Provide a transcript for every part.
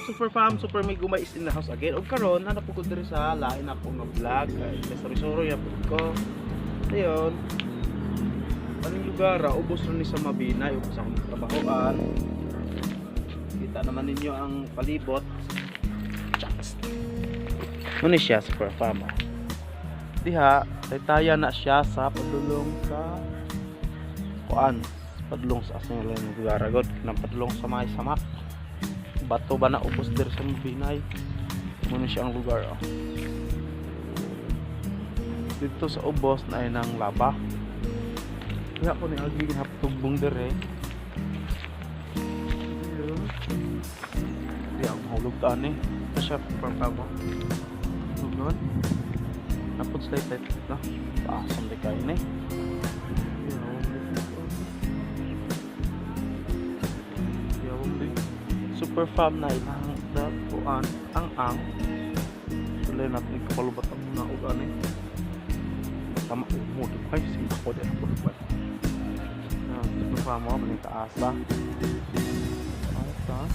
Super fam, Super Migumay is in the house again. Og karon naa po ko diri sa lain ako nga vlog kay sorry sorry ya pud ko. Ayun. Aning lugar, ubos ra ni sa Mabinay, ubos akong trabahoan. Kita naman ninyo ang palibot. Chaks. Ano ni siya, super fam, ah. Diha, taytaya na siya sa padulong sa kuan, padulong sa asang lang lugar agad, kanang padulong sa may samak. Bato ba na ubos diri sa Mabinay. Muna siya ang lugar, oh. Dito sa ubos na ay ng laba. Kaya ko ni agi haptugbong dire. Di ako mahulog ta ani. Ito siya super mo. Hugon. Napod sila ito na. Taas ang di kayo ni. Super fam na ilang datuan ang sila natin kapalubat ang mga ugan eh. Basta maumod ay sige ako din ako ba na super fam mo baling taas ba taas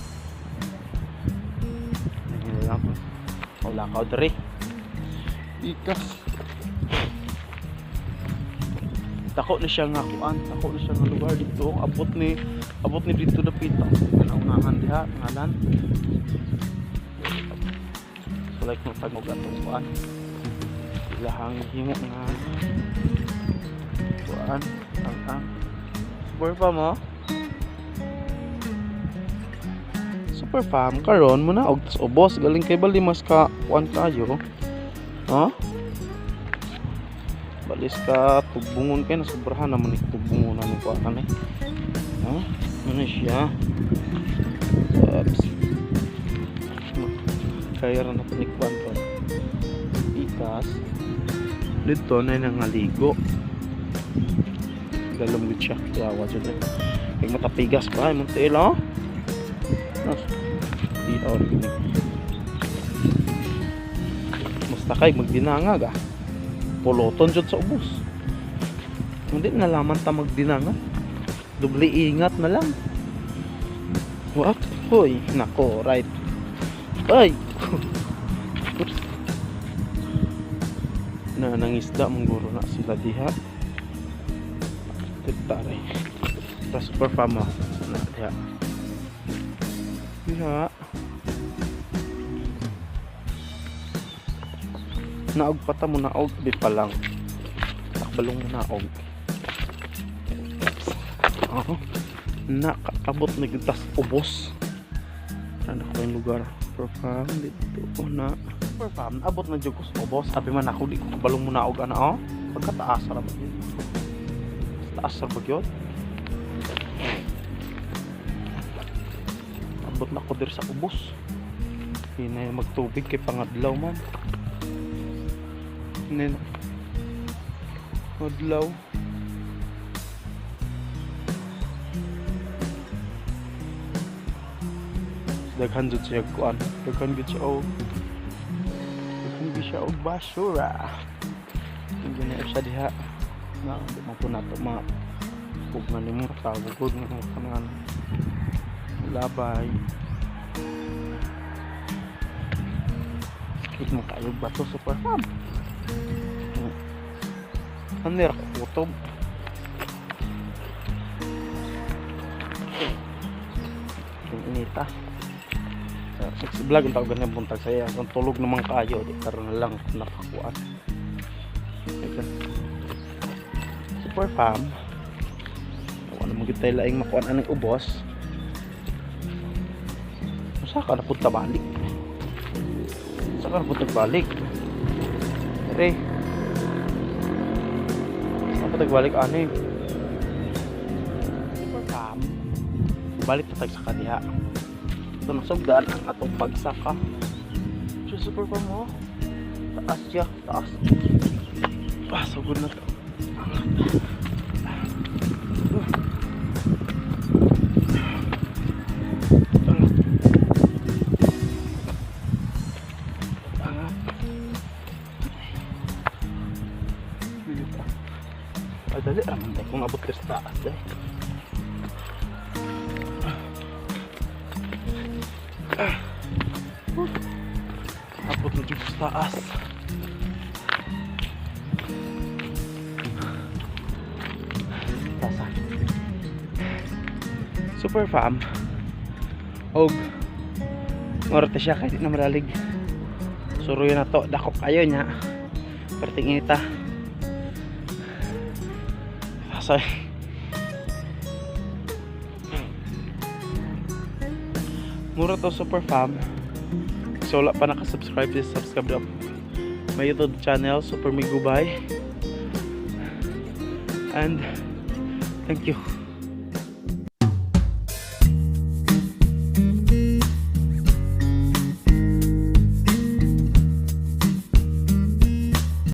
hindi lang po wala ka diri ikas dako ni siya nga kuan, dako ni siya nga lugar dito, abot ni dito dapita kanaunahan diha ngalan. So like mo tagog atong kuan, ilahang himo nga kuan ang super fam mo, super fam. Karon mo na og tas ubos galing kay bali mas ka kuan kayo, ha, balis ka tugbungon kay nasubrahan naman ni tugbungon na ni kuan eh, ha, ano siya. Oops. Kaya ra na ni kuan to ikas dito na nangaligo galom gud siya yawa jud eh kay matapigas pa ay munti oh. Nas di or gini musta kay magdinangag ah puluton jud sa ubos. Hindi nalaman ta magdinangag, doble ingat na lang. What, hoy, nako, right, ay. Oops. Na nangisda mangguro na sila diha. Tare ta super fam oh. Na diha diha naog pata mo naog bi pa lang takbalong mo naog. Oh, nakaabot na gyud tas ubos. Ano ko yung lugar super fam dito na super fam, abot na jud ko sa ubos. Sabi man ako di ko kabalong mo naog ana oh. Pagkataas ra ba yun, taas ra ba yun? Abot na ko diri sa ubos. Hinay magtubig kay pangadlaw man. Hinay na adlaw. Daghan jud siya kuan, daghan gud siya og, daghan gud siya og basura. Hindi na siya diha na di man po nato ma pugnan nimo tawag gud nga kanan labay. Sakit mo kayo bato super fam. Ano ra kutob. Yung inita. Six vlog ang tawag ganyan buntag saya. Kung tulog naman kayo, di karon na lang nakakuan. Teka. Super fam. Wala mo gyud tayo laing makuan aning ubos. Usa ka na punta balik. Usa ka na punta balik. Ere. Usa ka balik ani. Super fam. Balik ta tag sa kadiha. Ito nasugdan ang atong pagsaka. So, super fam mo. Taas siya, taas. Ah, sugod na to. Angat. Dili pa. Ay, dali raman tayo kung abot ka sa taas eh. Ah. Abot na dito sa taas. Tasa. Super fam. Og ngorte siya kahit di na maralig. Suroy na to, dako kayo niya. Perting inita. Sorry. Mura to, super fam. So wala pa nakasubscribe, please subscribe up my YouTube channel, Super Migubay. And thank you.